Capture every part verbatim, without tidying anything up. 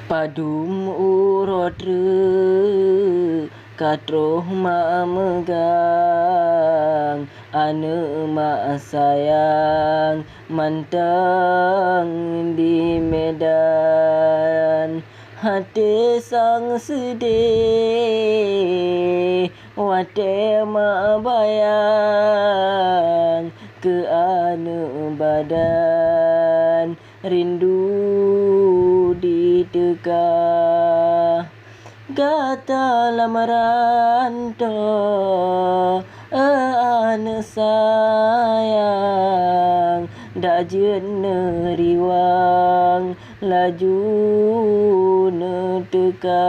Padum uroe treuk ka troh mak meugang, aneuk mak sayang mantong di Medan. Até sang seudeh watée mak bayang keu aneuk badan. Rindu di teuka gata lam ranto, eh, aneuk sayang, dak jeuet neuriwang, laju neuteuka.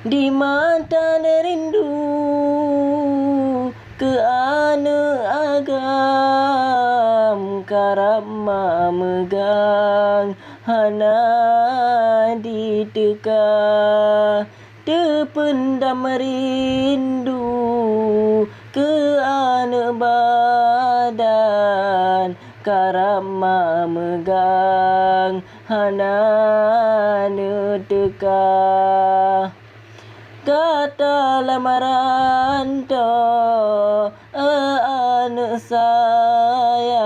Di mata neurindu keu aneuk agam, karab mak meugang hana diteuka. Teupeundam rindu keu aneuk badan, karab mak meugang hana neuteuka. Gata lam ranto, eh, aneuk sayang,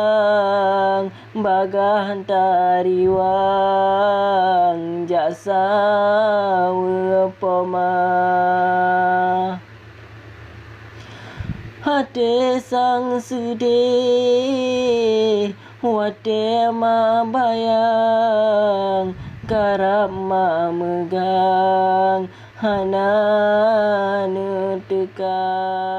bagaih tariwang jak saweue poma. Até sang seudeh watée mak bayang, karab mak meugang hana neuteuka.